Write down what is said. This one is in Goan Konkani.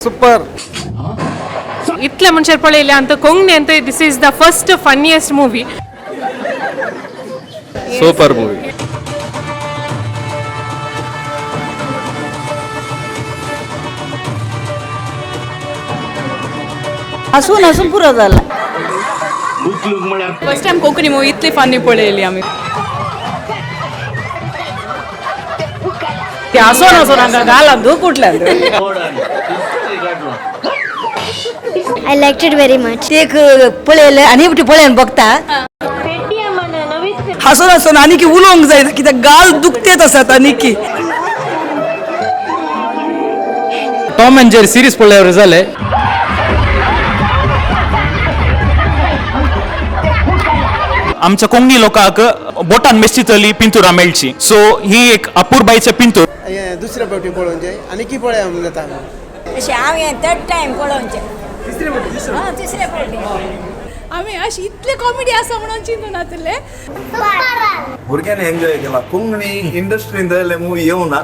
ಸೂಪರ್. ಇತ್ಲೆ ಮುಂಚೆ ಪಳೆಯಿಲ್ಲ ಅಂತ ಕೊಂಗ್ನೆ ಅಂತ. This is the first funniest movie. Super movie. हसून हसून पुरो जाला. फर्स्ट टाइम कोंकणी मूवी इतली फनी पळयली आमी. ते हसून हसून हांगा गालान दूख उठल्यान. I like it very much. ते एक पळयलें आनी एकटी पळयन बघता. हसून हसून आणि की उलोवंक जायना, कित्याक गाल दुखतेत आसात. आनी की टॉम अँड जेरी सिरीज पळयल्यावर जालें. आमच्या कोंकणी लोकांक बोटान मेस्तितली पिंतुरां मेळची. सो ही एक अपुरबायचे पिंतूर. दुसऱ्या फावटी पळोवचें आनी की पळया म्हणून जाता. अशें हांव हें थर्ड टायम पळोवचें. तिसरे तिसरे फावटी. आमी अशी इतले कॉमेडी आसा म्हणून चिंतून नासले. भुरग्यांनी एन्जॉय केला. कोंकणी इंडस्ट्रीन जाल्यार मुवी येवना.